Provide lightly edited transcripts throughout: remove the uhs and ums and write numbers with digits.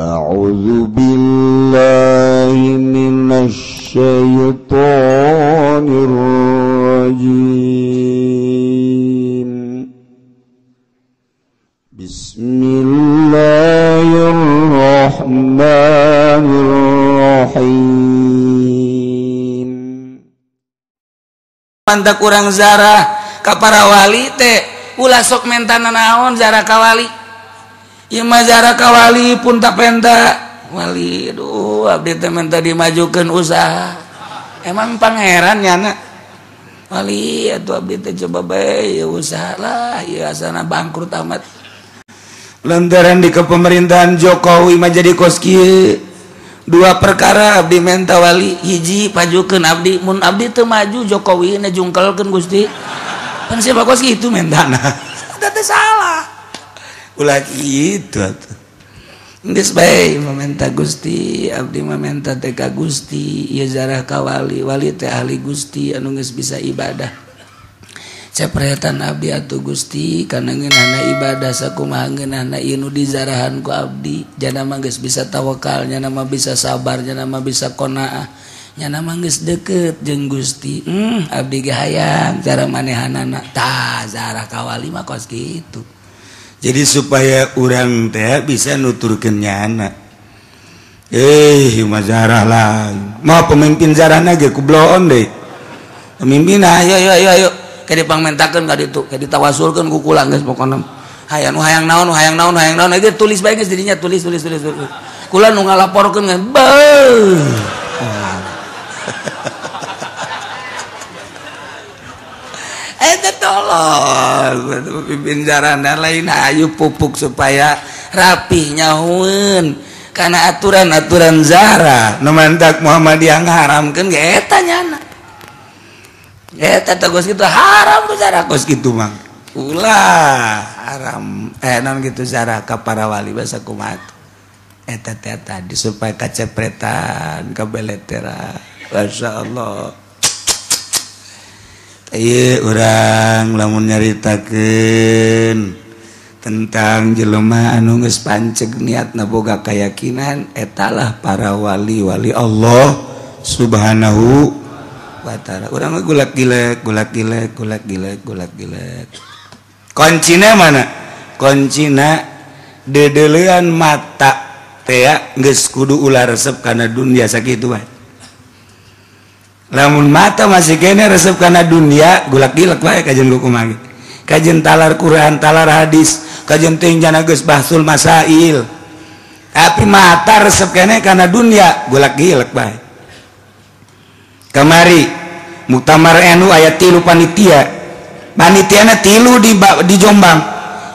A'udzu billahi minasy syaithanir rajim. Bismillahirrahmanirrahim. Mantap kurang zarah ka para wali teh ulah sok mentana naon zarah ka wali. Ieu mah zarah ka wali pun tak penta wali aduh abdi teh menta dimajukeun usaha. Emang pangeran nyana wali atuh abdi teh coba bae usaha lah ieu asana bangkrut amat. Lantaran di kepemerintahan Jokowi mah jadi kos kieu. Dua perkara abdi menta wali, hiji pajukeun abdi, mun abdi teu maju Jokowi na jungkelkeun Gusti. Pan siapa kos kitu mentana. Eta teh salah. Ulah kitu atuh. Geus bae mamenta Gusti, abdi mamenta teh ka Gusti, ieu zarah ka wali, wali teh ahli Gusti anu geus bisa ibadah. Cepretan abdi atuh Gusti kana ngeunahna ibadah sakumaha ngeunahna ieu nu dizarahan ku abdi, jana mah geus bisa tawakal, nyana mah bisa sabar, nyana mah bisa qanaah, nyana mah geus deukeut jeung Gusti. Abdi ge hayang cara manehanana. Tah zarah ka wali mah kos kitu. Jadi supaya urang teh bisa nuturkeun nyana. Mah zarah lah. Mau pemimpin zarahna ge kubloon deui. Pemimpin ayo ayo ayo ayo kayak dipangmentakeun ka ditu, kayak ditawasulkeun ku kula geus pokona. Hayang nu hayang naon, hayang naon, hayang naon ge tulis bae geus didinya tulis tulis tulis tulis. Kula nu ngalaporkeun geus beuh. Eta tolong pimpin jarana lain ayu pupuk supaya rapih nyahueun kana aturan-aturan zara nu mantak Muhammadiyah ngaharamkeun ge eta nyana. Eta teh geus kitu haram tuh zara kos kitu mang. Ulah haram naon kitu zara ka para wali basa kumaha eta teh tadi supaya kacepretan kabeleteran. Masyaallah. Ieu urang lamun nyaritakeun tentang jelema anu geus panceg niatna boga keyakinan etalah para wali-wali Allah Subhanahu wa ta'ala. Urang mah gulak gilek gulak gilek gulak gilek gulak gilek. Kuncina mana? Kuncina dedelean mata teh geus kudu ulah resep kana dunia sakitu bae. Lamun mata masih kene resep kana dunia gulak gilek bae kajen kumaha. Kajen talar Quran, talar hadis, kajen teuing jana geus bahsul masail. Tapi mata resep kene kana dunia gulak gilek bae. Kamari Muktamar NU aya 3 panitia. Panitiana 3 di Jombang.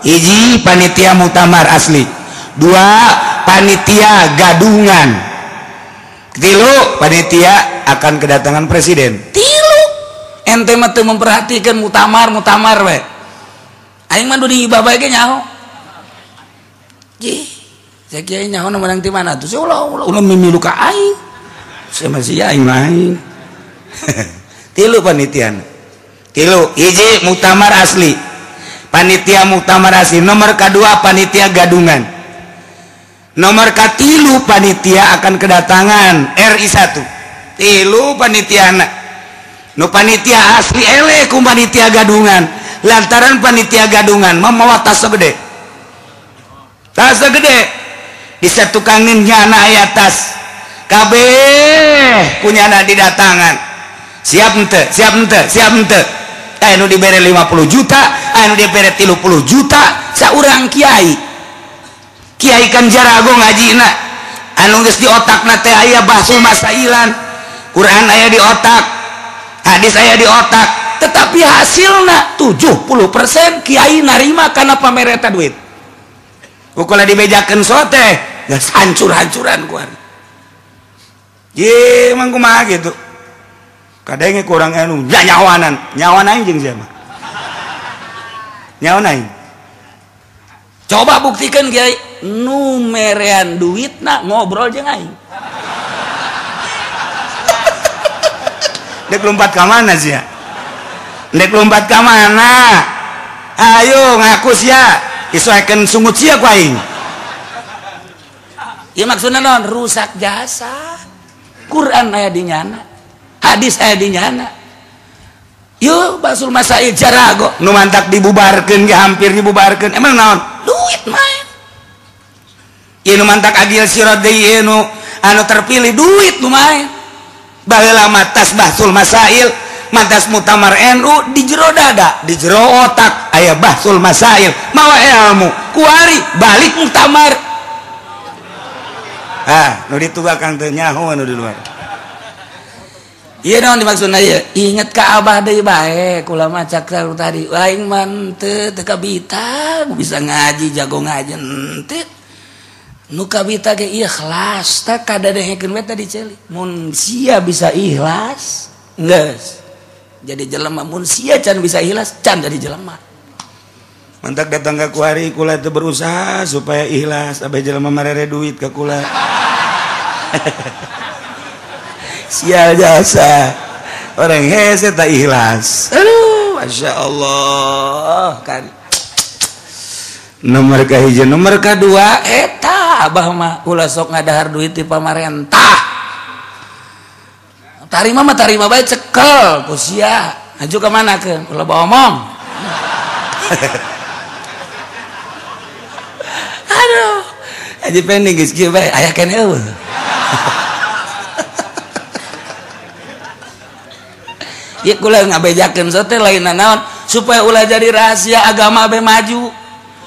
Hiji panitia muktamar asli, 2 panitia gadungan, 3 panitia akan kedatangan presiden. 3 ente mah teu memperhatikan muktamar muktamar we. Aing mah di babae ge nyaho. Jih, saya kiai nyaho nu menang ti mana tuh? Ulah ulah ulah mimilu ka aing. Saya masih aing mah aing. 3 panitiana. 3 hiji muktamar asli. Panitia muktamar asli, nomor kedua panitia gadungan. Nomor katilu panitia akan kedatangan RI 1. 3 panitiana. Nu panitia asli eleh ku panitia gadungan. Lantaran panitia gadungan mamawa tas gede. Tas gede. Disatukangin nyana aya tas. Kabeh ku nyana didatangan. Siap henteu, siap henteu, siap henteu. Aya nu dibere 50 juta, aya nu dibere 30 juta, saurang kiai. Kiai kan jarago ngajina. Anu geus di otakna teh aya bahsul masailan. Quran aya di otak, hadis aya di otak, tetapi hasilna 70% kiai narima kana pamereta duit. Ukola dibejakeun sote, geus hancur-hancuran ku ari. Ye, emang kumaha gitu. Kadenge kurang anu nyawanan, nyawan aing jeung sia mah. Nyawan aing. Coba buktikan kiai nu merean duitna ngobrol jeung aing. Dek lompat ka mana sia? Dek lompat ka mana? Ayo ngaku sia, isoekeun sungut sia ku aing. Ieu maksudna naon? Rusak jasa. Quran aya di nyana, hadis aya di nyana. Yeuh Basul Masail jarago nu mantak dibubarkeun ge hampir dibubarkeun. Emang naon? Duit main. Ieu nu mantak Agil Siroj deui ieu nu anu terpilih duit nu main. Baheula mah tas Basul Masail, mantas Muktamar NU di jero dada, di jero otak aya Basul Masail, mawa ilmu, kuari balik muktamar. Ah, nu ditubakang teu nyaho nu di luar. Ieu naon dimaksudna ieu? Inget ka abah deui bae, kula mah cak tadi, aing mah teu teu kabita bisa ngaji, jago ngaji henteu. Nu kabita ge ikhlas, tah kadadehekeun we tadi ceuli. Mun sia bisa ikhlas, geus jadi jelema. Mun sia can bisa ikhlas, can jadi jelema. Mantak datang ka kuari kula teu berusaha supaya ikhlas, abeh jelema marere duit ka kula. Sial jasa. Orang hese tak ikhlas. Aduh, Masya Allah. Kan. Nomor kahiji, nomor kadua eta abah mah ulah sok ngadahar duit di pamarentah. Tarima mah tarima bae cekel ku sia. Aju ka mana keun? Ulah bawa omong. Aduh, aja pending geus kieu bae aya keneh eueuh. Ieu kula ngabejakeun sote lain naon supaya ulah jadi rahasia agama be maju.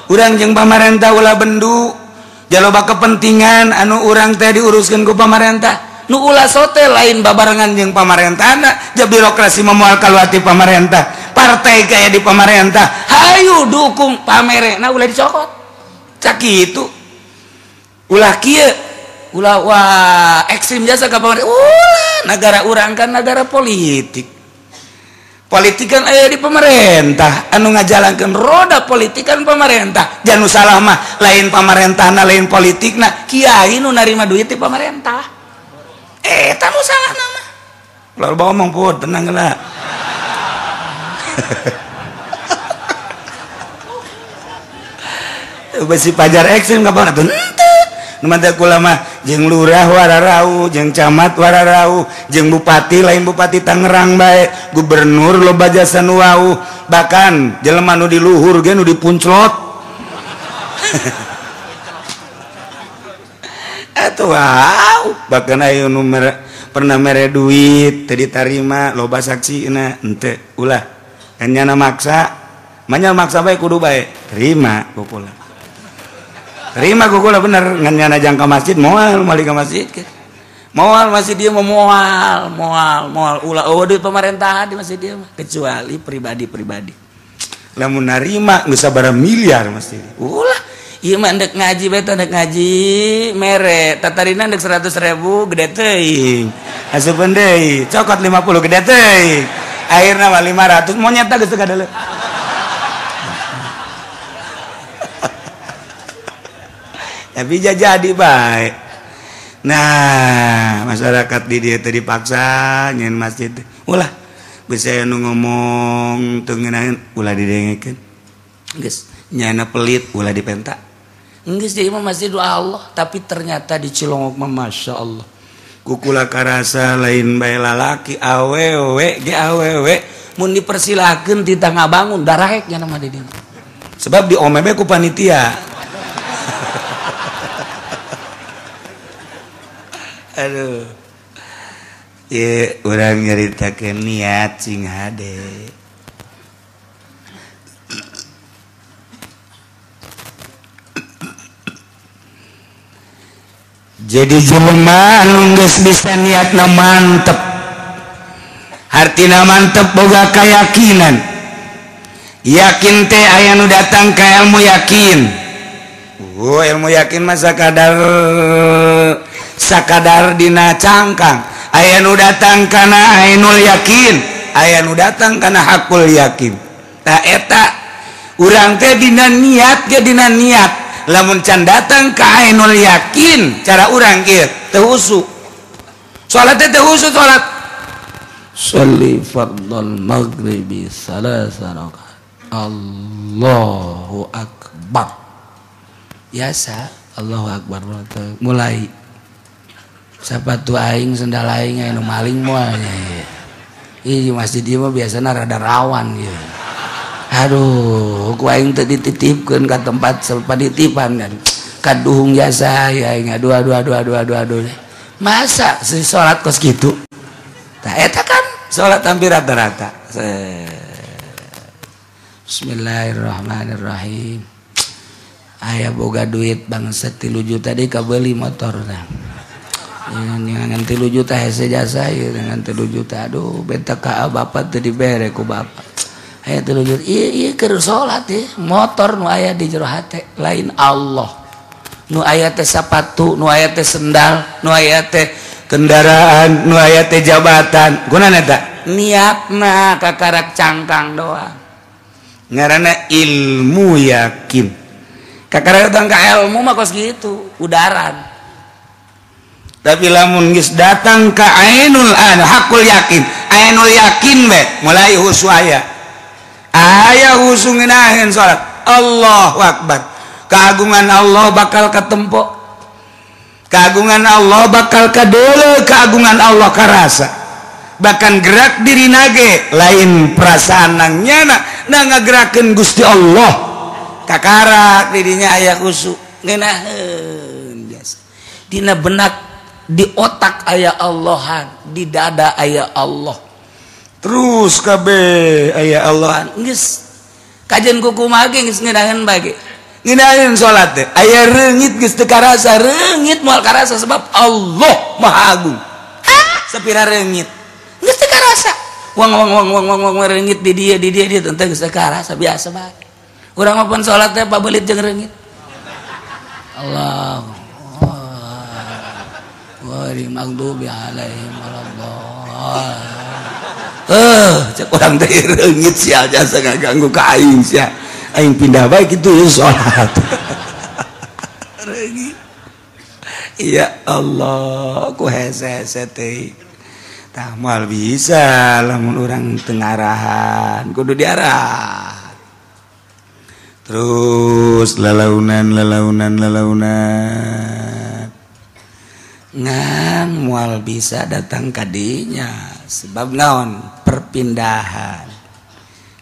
Urang jeung pamarentah ulah bendu. Jaloba kepentingan anu urang teh diuruskeun ku pamarentah. Nu ulah sote lain babarengan jeung pamarentahna, ja birokrasi memual kaluati pamarentah. Partai kaya di pamarentah, hayu dukung pamerena ulah dicokot. Cak kitu. Ulah kieu, ulah wah ekstrim jasa ka pamarentah. Ulah negara urang kan negara politik. Politik kan aya di pemerintah, anu ngajalankeun roda politik kan pemerintah. Jangan salah mah lain pamarentahna lain politikna, kiai nu narima duit di pemerintah. Eta nu salah nama. Lalu bawa omong pun tenang lah. Besi pajar ekstrim kapan atuh henteu. Nu mantep kula mah jeung lurah wararau, jeung camat wararau, jeung bupati lain bupati Tangerang bae, gubernur loba jasa nu wau, bahkan jelema nu di luhur ge nu dipunclot. Atuh wow, bahkan aya nu pernah mere duit teu ditarima loba saksina henteu ulah. Kan nyana maksa, manya maksa bae kudu bae, terima ku kula. Terima ku kula bener ngan nyana jang ka masjid moal mali ka masjid ke. Moal masih dia mau moal, moal, moal ulah eueuh duit pemerintahan di masjid dia mah kecuali pribadi-pribadi. Lamun narima geus sabaraha miliar masjid. Ulah ieu mah ndek ngaji bae teh ndek ngaji mere tatarina ndek 100.000 gede teuing. Asupeun deui, cokot 50 gede teuing. Akhirna mah 500 monyet geus teu kadeuleu. Tapi jadi baik. Nah, masyarakat di dia teh dipaksa nyeun masjid. Ulah bisa nu ngomong teu ngeunaheun ulah didengekeun. Geus nyana pelit ulah dipenta. Geus jadi mah masjid doa Allah, tapi ternyata di Cilongok mah Masya Allah. Kukula karasa lain bae lalaki awewe ge awewe mun dipersilakeun titah ngabangun darahek nya mah di dieu. Sebab di omebe ku panitia. Aduh. Ye urang nyaritakeun niat sing hade. Jadi jelema anu geus bisa niatna mantep. Hartina mantep boga keyakinan. Yakin teh aya nu datang ka ilmu yakin. Oh, ilmu yakin mah sakadar dina cangkang. Aya nu datang kana ainul yakin, aya nu datang kana hakul yakin. Tah eta urang teh dina niat ge dina niat. Lamun can datang ka ainul yakin, cara urang kieu teu husu. Salat teh teu husu salat. Sholli fardhal maghribi salasa rakaat. Allahu akbar. Biasa Allahu akbar mulai sapatu aing sendal aing anu maling moal nya. Ih masjid ieu mah biasana rada rawan ieu. Aduh, ku aing teh dititipkeun ka tempat panitipan kan. Kaduhung jasa ya aing aduh aduh aduh aduh aduh aduh. Masa si salat kos kitu? Tah eta kan salat hampir rata-rata. Bismillahirrahmanirrahim. Aya boga duit bangsa 3 juta deui kabeuli motor tah. Dengan 3 juta hese jasa ieu dengan 3 juta aduh beta ka bapak teu dibere ku bapak. Aya 3 juta ieu ieu keur salat ieu motor nu aya di jero hate lain Allah. Nu aya teh sapatu, nu aya teh sendal, nu aya teh kendaraan, nu aya teh jabatan. Gunana eta? Niatna kakarak cangkang doang. Ngaranna ilmu yakin. Kakara datang ka ilmu mah kos gitu, udaran. Tapi lamun geus datang ka ainul an hakul yakin, ainul yakin be mulai husu aya. Aya husu ngeunaheun salat. Allahu akbar. Keagungan Allah bakal katempo. Keagungan Allah bakal kadeuleu, keagungan Allah karasa. Bahkan gerak diri nage lain perasaan nang nyana na ngagerakeun Gusti Allah. Kakarak dirinya aya khusyuk ngeunaheun biasa dina benak di otak aya Allahan, di dada aya Allah, terus kabeh aya Allahan. Geus kajen kukumaha ge geus ngeunaheun bae ge ngeunaheun salat teh aya reungit geus teu karasa, reungit moal karasa sebab Allah Maha Agung. Sapira reungit geus teu karasa, wang wang wang wang wang wang reungit di dieu di dieu di dieu teh geus teu karasa biasa bae. Urang mah pun salat teh pabelit jeung reungit. Allah. Ghairil maghdubi alaihim waladdallin. Cek urang teh reungit sia jasa ngaganggu ka aing sia. Aing pindah bae kitu ya salat. Reungit. Ya Allah, ku hese-hese teh. Tah moal bisa lamun urang teu ngarahan, kudu diarah. Terus lalaunan lalaunan lalaunan ngan mual bisa datang kadinya sebab naon perpindahan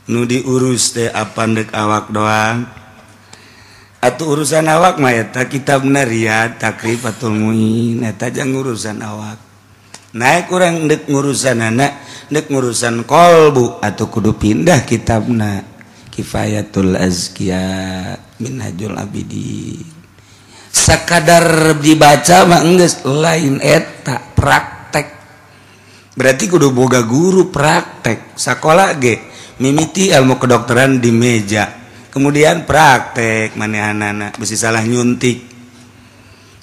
nu diurus teh apa ndek awak doang atuh urusan awak mah eta kitabna Riyad Takrifatul Muin eta jang urusan awak naik urang ndek ngurusan anak ndek ngurusan kolbu atuh kudu pindah kitabna Kifayatul Azkiya Minhajul Abidin. Sakadar dibaca mah geus lain eta praktek. Berarti kudu boga guru praktek. Sakola ge mimiti ilmu kedokteran di meja. Kemudian praktek manehanana besi salah nyuntik.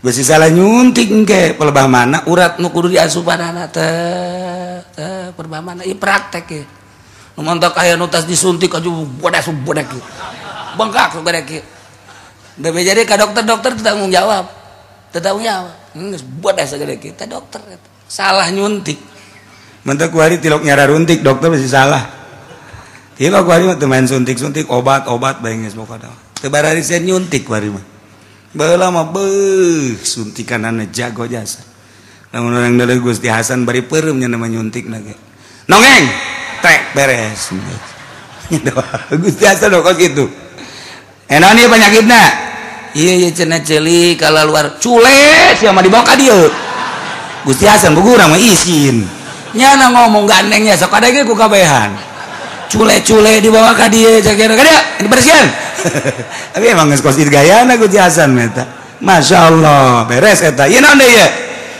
Besi salah nyuntik engke pelebah mana urat nu kudu diasupanana teh teh pelebah mana ieu praktek ye. Nu montok aya nu tas disuntik aja bodas bodak kieu. Bengkak gede kieu. Bebe jadi ka dokter-dokter tanggung jawab. Teu tanggung jawab. Geus bodas gede kieu teh dokter salah nyuntik. Mentok kuari tilok nyararuntik dokter masih salah. Tilok kuari mah teu main suntik-suntik obat-obat bae geus pokona. Teu bararisen nyuntik kuari mah. Baheula mah beuh suntikanana jago jasa. Lamun urang deuleu Gusti Hasan bari peureum nya nama nyuntikna ge. Nongeng trek beres. Gusti Hasan kok gitu. Enak nih penyakitna. Iya iya cenah ceuli kalau luar cule sia mah dibawa ka dieu. Gusti Hasan buku urang mah isin. Nyana ngomong gandengnya sok ada ge ku kabehan. Cule-cule dibawa ka dieu cek ka dieu dibersihan. Tapi emang geus kos gayana Gusti Hasan eta. Masyaallah beres eta. Ieu naon deui ieu?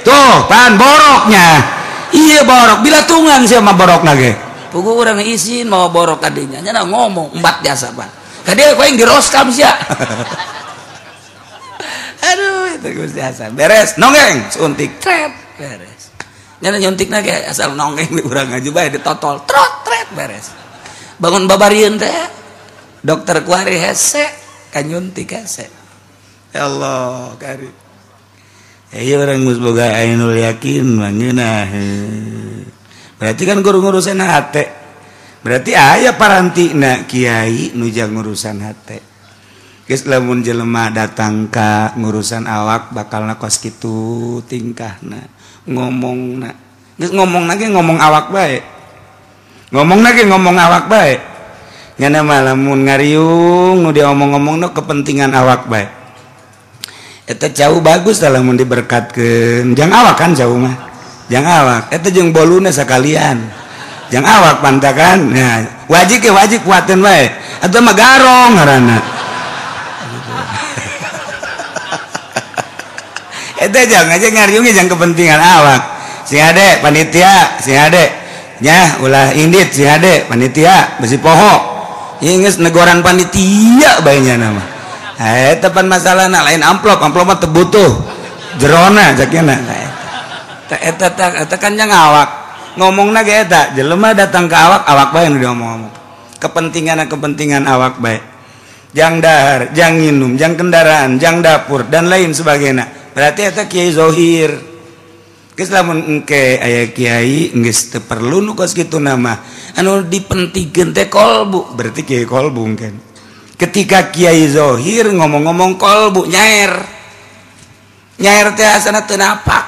Tuh, pan boroknya. Iya borok bila tungan sia mah borokna ge. Pugu urang izin mau borok kadinya nyana ngomong embat jasa pan kadieu ku aing diroskam sia. Aduh itu Gusti Hasan beres nonggeng suntik tret beres nyana nyuntikna ge asal nonggeng di urang aja bae ditotol trot tret beres bangun babarieun teh dokter kuari hese kanyuntik hese. Ya Allah kari ieu urang geus boga ainul yakin mah ngeunah. Berarti kan guru ngurusan hate. Berarti aya parantina kiai nu jang ngurusan hate. Geus lamun jelema datang ka ngurusan awak bakalna kos kitu tingkahna, ngomongna. Geus ngomongna ge ngomong awak bae. Ngomongna ge ngomong awak bae. Nyana mah lamun ngariung nu diomong-omongna kepentingan awak bae. Eta jauh bagus lah lamun diberkatkeun. Jang awak kan jauh mah. Jang awak eta jeung boluna sakalian. Jang awak pantakan. Nah, wajib ke wajib kuateun bae. Atau mah garong ngaranna. Eta jangan aja ngariungnya jangan kepentingan awak. Sing ade panitia, sing ade nya ulah indit sing ade panitia besi poho. Ieu geus negoran panitia bae nya nama. Eta pan masalahna lain amplop, amplop mah teu butuh. Jerona jakena. Eta eta kan jang awak. Ngomongna ge eta, jelema datang ke awak, awak bae nu diomong-omong. Kepentingan-kepentingan awak bae. Jang dahar, jang nginum, jang kendaraan, jang dapur dan lain sebagainya. Berarti eta kiai zohir. Geus lamun engke aya kiai geus teu perlu nu kos kitu nama. Anu dipentingkeun teh kolbu, berarti kiai kolbu engke. Ketika kiai zohir ngomong-ngomong kolbu nyaer. Nyaer teh asana teu napak.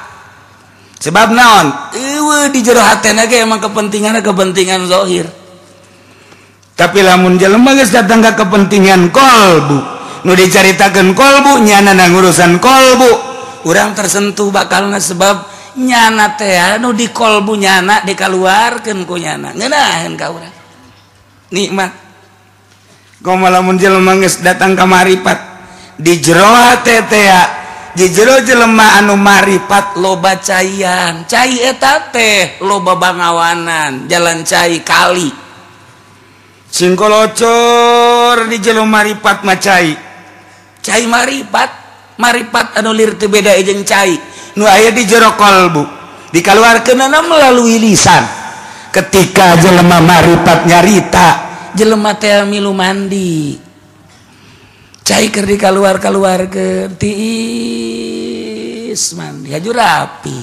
Sebab naon? Eueuh di jero hatena ge emang kepentinganna kepentingan zohir. Tapi lamun jelema geus datang ka kepentingan kolbu, nu dicaritakeun kolbu nyana ngurusan kolbu. Urang tersentuh bakalna sebab nyana teh anu di kolbu nyana dikaluarkeun ku nyana ngeunaheun ka urang nikmat. Kumaha lamun jelema geus datang ka maripat di jero hate teh di jero jelema anu maripat loba caian, cai eta teh loba bangawanan, jalan cai kali singkolocor di jero maripat mah cai, cai maripat. Maripat anu lir teu beda jeung cai nu aya di jero kolbu dikaluarkeunana melalui lisan. Ketika jelema maripat nyarita jelema teh milu mandi cai keur dikaluar-kaluarkeun tiis mandi haju rapi.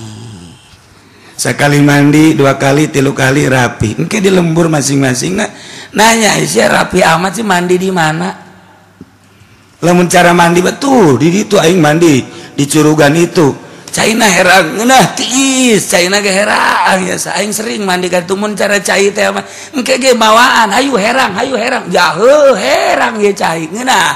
Sekali mandi, dua kali, tilu kali rapi. Engke di lembur masing-masing nanya sia rapi amat sih mandi di mana? Lamun cara mandi betul di ditu aing mandi di curugan itu. Caina herang ngeunah tiis, caina ge herang ya aing sering mandi ka tumun cara cai teh mah. Engke ge bawaan hayu herang jaheuh herang ye cai ngeunah.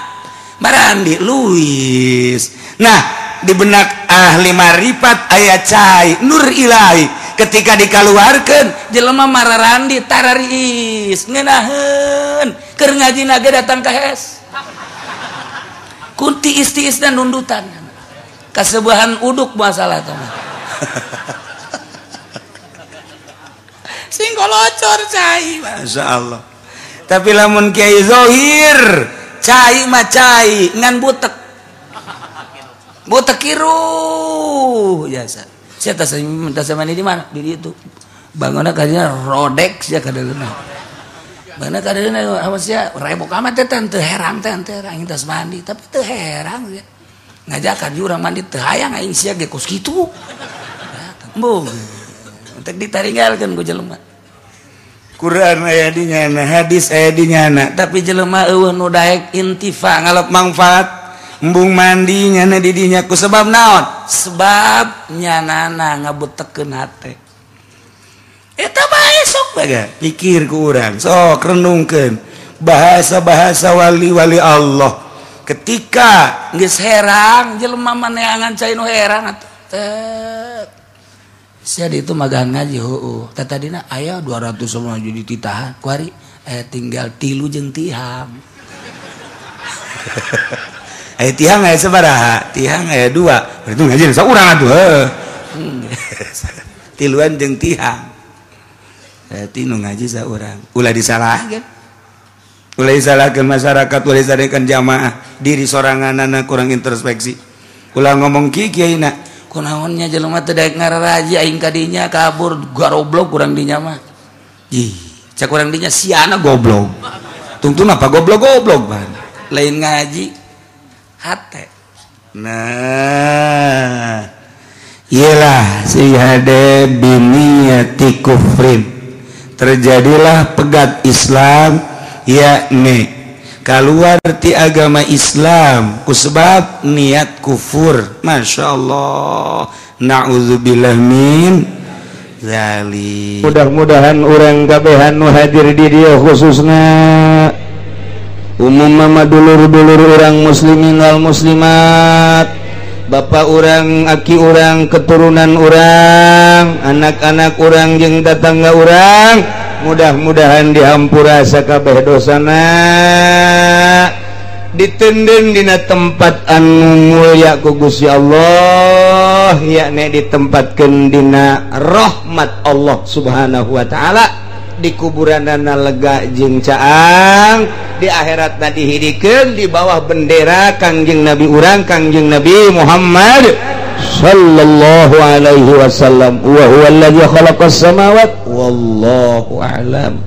Marandi luis. Nah, di benak ahli maripat aya cai nur ilahi ketika dikaluarkeun jelema mararandi tarariis ngeunaheun keur ngajina ge datang ka hes. Kunti istiis dan nundutan kasebuahan uduk masalah teman singkolocor cai masya Allah. Tapi lamun kiai zohir cai mah cai ngan butek butek kiruh jasa sia tas mandi di mana di itu bangunna kadinya rodek sia kadeuleuna. Mana kadang awas ya rebok amat teh teu herang teh teu herang tas mandi tapi teu herang ya ngajakan urang mandi teu hayang aing sia ge kos kitu embung teh ditaringgalkeun ku jelema. Quran aya di nyana, hadis aya di nyana, tapi jelema eueuh nu daek intifa ngalap manfaat embung mandi nyana di dinya ku sebab naon? Sebab nyanana ngabutekeun hate. Eta bae sok bae pikir ku urang, sok renungkeun bahasa-bahasa wali-wali Allah. Ketika geus herang jelema maneangan cai nu herang atuh teh. Sia di itu magahan ngaji heueuh. Tah tadina aya 200 sama jadi titahan kuari aya tinggal tilu jeung tihang. Aya tihang aya sabaraha? Tihang aya 2. Berarti ngaji saurang atuh heueuh. Tiluan jeung tihang. Berarti nu ngaji saurang ulah disalahkeun, ulah disalahkeun masyarakat, ulah disalahkeun jamaah, diri soranganana kurang introspeksi. Ulah ngomong kieu kiaina kunaonnya jelema teu daek ngararaji aing ka dinya kabur garoblok kurang dinya mah. Ih, cak kurang dinya siana goblok. Tungtun apa goblok-goblok ban. Lain ngaji hate. Nah, iyalah si hade biniyati kufrin. Terjadilah pegat Islam yakni Keluar ti agama Islam kusebab niat kufur. Masya Allah, na'udzubillah min dzalik. Mudah-mudahan urang kabehan nu hadir di dieu khususna umum mama dulur-dulur urang muslimin wal muslimat, bapak urang, aki urang, keturunan urang, anak-anak urang jeung tetangga urang, mudah-mudahan dihampura sakabeh dosana, ditenden dina tempat anu mulia ku Gusti Allah, yakni ditempatkeun dina rahmat Allah Subhanahu wa taala, di kuburanana lega jeung caang, di akhiratna dihidikeun di bawah bendera Kangjeng Nabi urang, Kangjeng Nabi Muhammad sallallahu alaihi wasallam. Wa huwa allazi khalaqas samawati wallahu a'lam.